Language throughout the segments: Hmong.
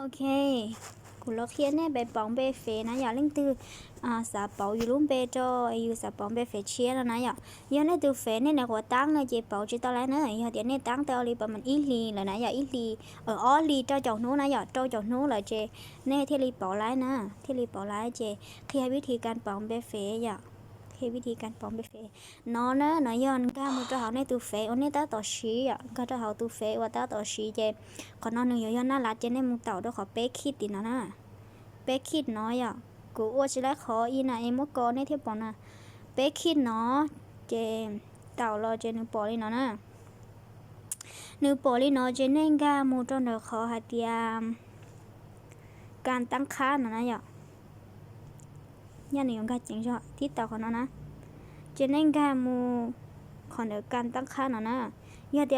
Ok, kuv los qhia nej pab pauv npe fev na yom. Leej twg xav pauv yus lub npe rau, yus xav pauv npe fev tshiab no na yom. Yog nej tus fev nej nyuam qhuav tab no ces pauv tsis tau lawm na. Yog tias nej tab tau li pas mas ib hlis lawm na yom, ib hlis, ob hlis rau caum hnub na yom, rau caum hnub lawm ces nej thiaj li pauv lawm na, thiaj li pauv lawm. Ces qhia vib thi kas pauv npe fev yom, qhia vib thi kas pauv npe fev. No na, no yog nkag mus rau hauv nej tus fev uas nej tab tom siv yom, nkag rau hauv tus fev uas tab tom siv ces qhov no nws yuav yog naj lav ces nej mus taum rau qhov peb khij tim no na. Peb khij no yom, kuv ua tsis laib qhov i na es muab ko nej thiaj pom na. Peb khij no ces taum los ces nws pom li no na. Nws pom li no ces nej nkag mus rau ntawm qhov hais tias kas tab qhab no na yom. Nyaj nws yuav nkag ceev zog tib taum qhov no na. Ces nej nkag mus qhov ntawm kas tab qhab no na. Yog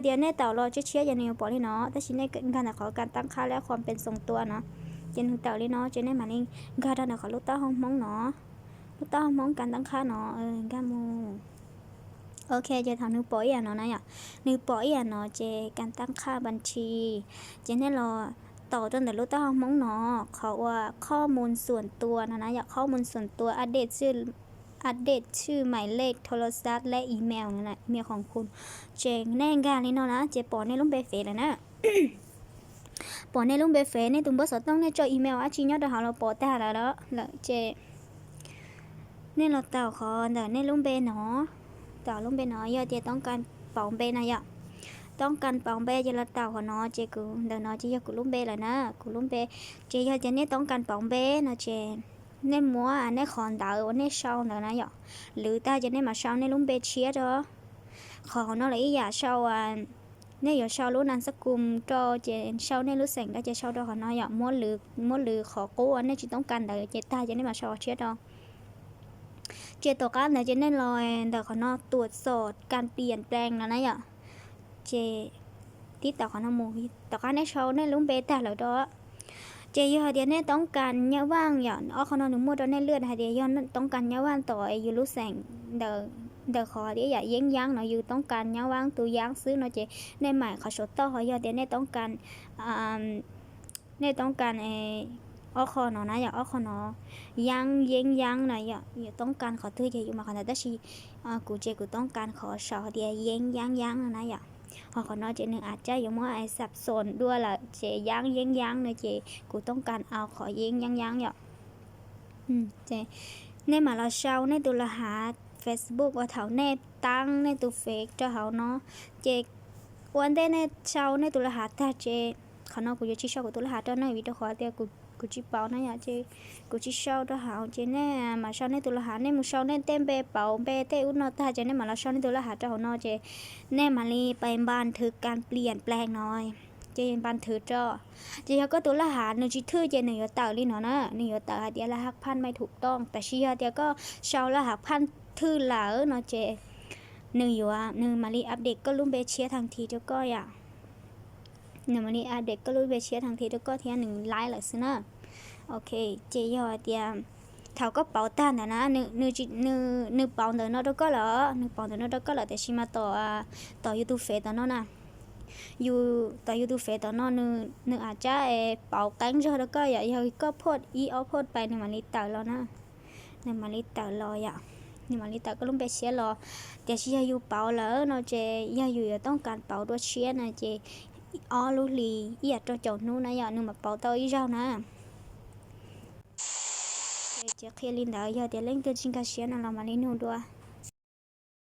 tias nej taum los tshiab tshiab ces nws yuav pom li no, tab sis nej nkag ntawm qhov kas tab qhab lab qhov pes xoos tua no, ces nws tawm li no ces nej mam li nkag rau ntawm qhov lub taub hau hmoob no, lub taub hau hmoob kas tab qhab no, nkag mus. Ok, ces thaum nws pom ib yam no na yom, nws pom ib yam no ces kas tab qhab npas thi, ces nej los taum rau ntawm lub taub hau hmoob no, qhov uas qhob mus xuam tua no na yom, qhob mus xuam tua update tshwj, update tshwj mais lej tho los xab lej email no na, email khoom khu. Ces nej nkag li no na ces pom nej lub npe fev lawm na. Pom nej lub npe fev, nej tus npawb xov tooj, nej tso email dab tsi nyob rau hauv los pom tag lawm lawm ces nej los taum qhov ntawm nej lub npe no, taum lub npe no. Yog tias toob kas pauv npe no yom, toob kas pauv npe ces los taum qhov no ces kuv ntawm no ces yog kuv lub npe lawm na, kuv lub npe. Ces yog tias nej toob kas pauv npe no ces nej muab nej qhov ntawv uas nej sau ntawd na yom, lwv tag ces nej mam sau nej lub npe tshiab rau. Qhov hauv no los ib yam, sau, nej yuav sau lub nas xab kum rau ces sau nej lub xeem rau ces sau rau qhov no yom, muab lwv qhov qub uas nej tsis toob kas ntawd ces tag ces nej mam sau qhov tshiab rau. Ces tom qab ntawd ces nej los ntawm qhov no tuam xom kas pliam plees no na yom. Ces tib taum qhov no mus, tom qab nej sau nej lub npe tag lawm rau. Ces yog hais tias nej toob kas nyab vaj yom, ob qhov no nws muaj rau nej lwaj hais tias yog toob kas nyab vaj tom yus lub xeem ntawm qhov tias yam yeeb yaab no, yus toob kas nyab vaj tus yaab xwb no ces nej maim qhov saum toj. Ho yog tias nej toob kas, nej toob kas ob qho no na yom, ob qho no, yaab yeeb yaab na yom, yus toob kas qhov twg ces yus maim qhov ntawd, tab sis kuv ces kuv toob kas qhov saum hais tias yeeb yaab yaab no na yom. Ho qhov no ces nws a tsab yuav muab xab xoos dua lawm ces yaab yeeb yaab no ces kuv toob kas au qhov yeeb yaab yaab yom. Nej mam los sau nej tus laj hav Facebook uas thaum nej taab nej tus fev rau hauv no, ces ua ntej nej sau nej tus laj hav tag ces, qhov no kuv yuav tsis sau kuv tus laj hav rau nej vim rau qhov tias kuv tsis pauv na yom, ces kuv tsis sau rau hauv. Ces nej mam sau nej tus laj hav, nej mus sau nej tej npe pauv npe tej ub no tag ces nej mam los sau nej tus laj hav rau hauv no ces nej mam li pais npas thwv kas pliam plees no, ces npas thwv rau. Ces yog koj tus laj hav nws tsis thwj ces nws yuav tawm li no na, nws yuav tawm hais tias laj hav phaj maj thum tooj, tab sis yog tias koj sau laj hav phaj thwj lawm no ces nws yuav, nws mam li update koj lub npe tshiab thaj thib rau koj yom. Nws mam li update koj lub npe tshiab thaj thib rau koj thiab nws laib lawm xwb na. Ok, ces yog hais tias thaum koj pauv tag ntawd na, nws pauv ntawm no rau koj lawm, nws pauv ntawm no rau koj lawm, tiam sis mas tom yus tus fev tom no na, yus tom yus tus fev tom no nws a tsab pauv qeeb zog rau koj yom. Yog koj phoj ib ob phoj pais nws mam li tawm los na, nws mam li tawm los yom, nws mam li tawm koj lub npe tshiab los. Tiam sis yog yus pauv lawm no ces yog yus yuav toob kas pauv dua tshiab no ces ob lub hlis ib yam rau caum hnub na yom, nws mam pauv tau ib zaug na. Ces qhia li ntawd, yog tias leej twg tsis nkag siab no los mam li nug dua.